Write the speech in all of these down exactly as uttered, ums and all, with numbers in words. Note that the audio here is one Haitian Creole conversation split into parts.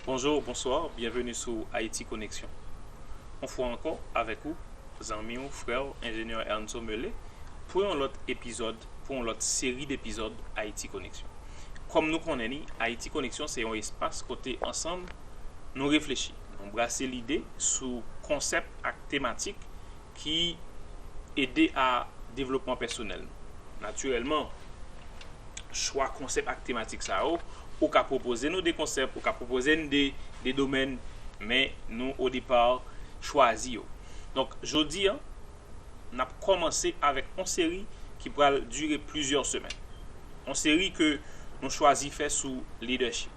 Bonjou, bonswa, byenveni sou Ayiti Koneksyon. Yon fwa ankò, avèk ou, zanmi w, frè w, enjenyè Ernso Mele, pou yon lòt epizòd, pou yon lòt seri depizòd Ayiti Koneksyon. Kòm nou konnen li, Ayiti Koneksyon se yon espas kote ansanm nou reflechi, nou brase lide sou konsèp ak tematik ki ede a devlopman pèsonèl nou. Natirèlman, chwa konsèp ak tematik sa yo, ou ka pwopoze nou de konsèp, ou ka pwopoze n de, de domèn, men nou, o depa, chwazi yo. Donk, jodi a, n ap kòmanse avèk yon seri ki pral dire plizyè semèn. Yon seri ke nou chwazi fè sou leadership.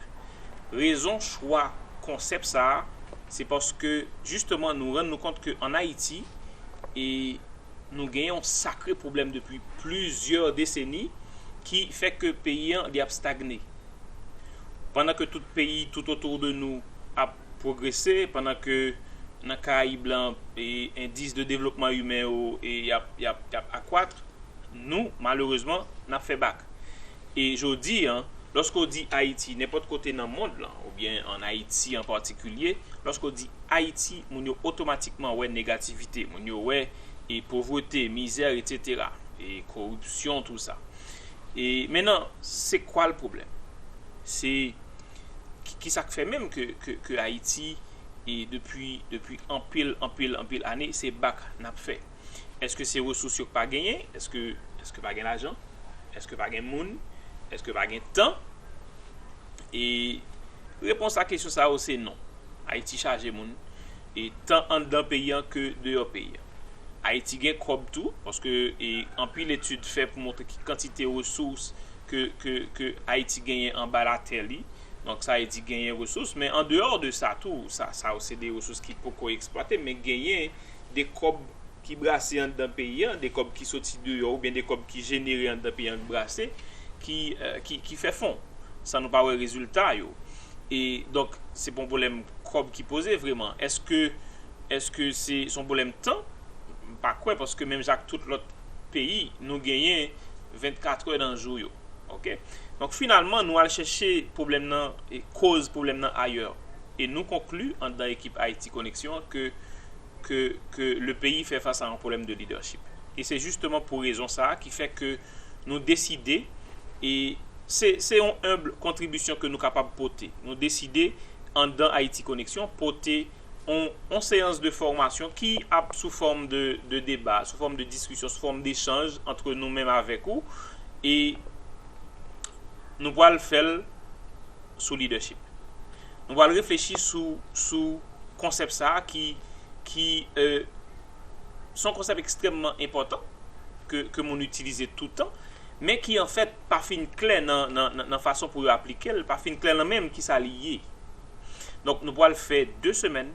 Rezon chwa konsèp sa a, se paske, jisteman, nou rann nou kont ke ann Ayiti, e nou gen yon sakre pwoblèm depi plizyè deseni ki fè ke peyi an, li ap stagne. Pandan ke tout peyi tout otou de nou ap pwogrese, pandan ke nan Karayib lan, e endis de devlopman imen yo, e y ap, y ap, y ap akwat, nou, malerezman, n ap fè bak. E jodi a, lòske w di Ayiti, nenpòt kote nan mond lan, oubyen ann Ayiti an patikilye, lòske w di Ayiti, moun yo otomatikman wè negativite, moun yo wè e povrete, mizè, etsetera, e koripsyon, tou sa. E mentnan, se kwa l pwoblèm? Se ki, ki sa k fè menm ke, ke, ke Ayiti, e depi, depi anpil, anpil, anpil ane, se bak n ap fè? Èske se resous yo k pa genyen? Èske, èske pa gen lajan? Èske pa gen moun? Èske pa gen tan? E repons a kesyon sa yo se non. Ayiti chaje moun, e tan anndan peyi an ke deyò peyi an. Ayiti gen kòb tou, paske, e, anpil etid fè pou montre ki kantite resous ke, ke, ke Ayiti genyen anba latè li. Donk, sa vle di genyen resous, men andeyò de sa tou, sa, sa yo se de resous ki poko eksplwate, men genyen de kòb ki brase anndan peyi an, de kòb ki soti deyò oubyen de kòb ki jenere anndan peyi an k brase, ki, eh, ki, ki fè fon, san nou pa wè rezilta yo. E donk, se pa yon pwoblèm kòb ki poze vreman. Èske, èske se, se yon pwoblèm tan? M pa kwè, paske menm jan ak tout lòt peyi, nou genyen vennkat è nan jou yo. Oke? Donk, finalman, nou al chèche pwoblèm nan, e koz pwoblèm nan ayè. E nou konkli, anndan ekip Ayiti Koneksyon an, ke, ke, ke le pays fait face à un problème de leadership. E se jisteman pou rezon sa a ki fè ke nou deside, e se, se yon enb kontribisyon ke nou kapab pote. Nou deside, anndan Ayiti Koneksyon, pote yon, yon seyans de fòmasyon ki ap sou fòm de, de deba, sou fòm de diskisyon, sou fòm dechanj ant nou menm avèk ou, e nou pral fè l sou leadership. Nou pral reflechi sou, sou konsèp sa a ki, ki, eh, se yon konsèp ekstrèmman enpòtan ke, ke moun itilize toutan, men ki, anfèt, pa fin klè nan, nan, nan, nan fason pou yo aplike l, pa fin klè nan menm kisa li ye. Donk, nou pral fè de semèn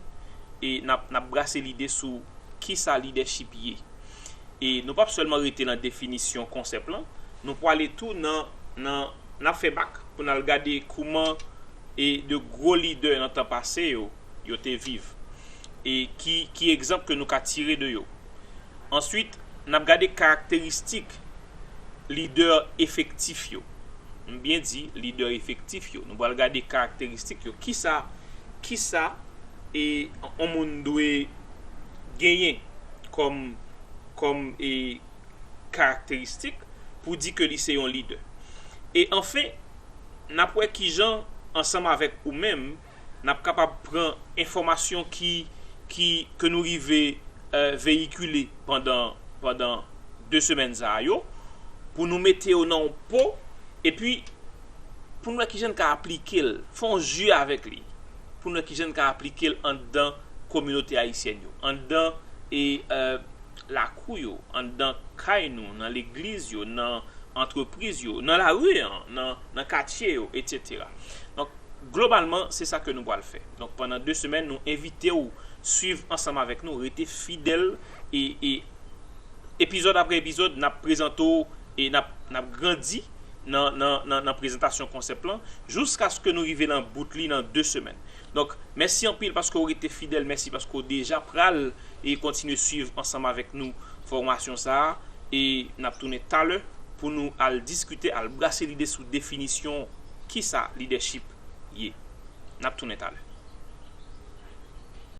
e n ap, n ap brase lide sou kisa lidèchip ye. E nou p ap sèlman rete nan definisyon konsèp lan, nou prale tou nan, nan, n ap fè bak pou n al gade kouman e de gwo lidè nan tan pase yo, yo te viv. E ki, ki egzanp ke nou ka tire de yo. Answit, n ap gade karakteristik lidè efektif yo. M byen di, lidè efektif yo. Nou pral gade karakteristik yo. Kisa, kisa e yon moun dwe genyen kòm, kòm e karakteristik pou di ke li se yon lidè. E anfen, n ap wè kijan, ansanm avèk ou menm, n ap kapab pran enfòmasyon ki, ki, ke nou rive, eh, veyikile pandan, pandan de semèn sa a yo, pou nou mete yo nan yon po, epi pou n wè kijan n ka aplike l, fè yon jwe avèk li, pou n wè kijan n ka aplike l anndan kominote ayisyèn yo, anndan e, eh, lakou yo, anndan kay nou, nan legliz yo, nan antrepriz yo, nan lari an, nan, nan katye yo, etsetera. Donk, globalman, se sa ke nou pral fè. Donk, pandan de semèn, nou envite w swiv ansanm avèk nou, rete fidèl e, e epizòd apre epizòd, n ap prezante w e n ap, n ap grandi nan, nan, nan, nan prezantasyon konsèp lan, jiskaske nou rive nan bout li nan de semèn. Donk, mèsi anpil paske w rete fidèl, mèsi paske w deja pral e kontinye swiv ansanm avèk nou fòmasyon sa a, e n ap tounen talè pou nou al diskite, al brase lide sou definisyon kisa lidèchip ye. N ap tounen talè.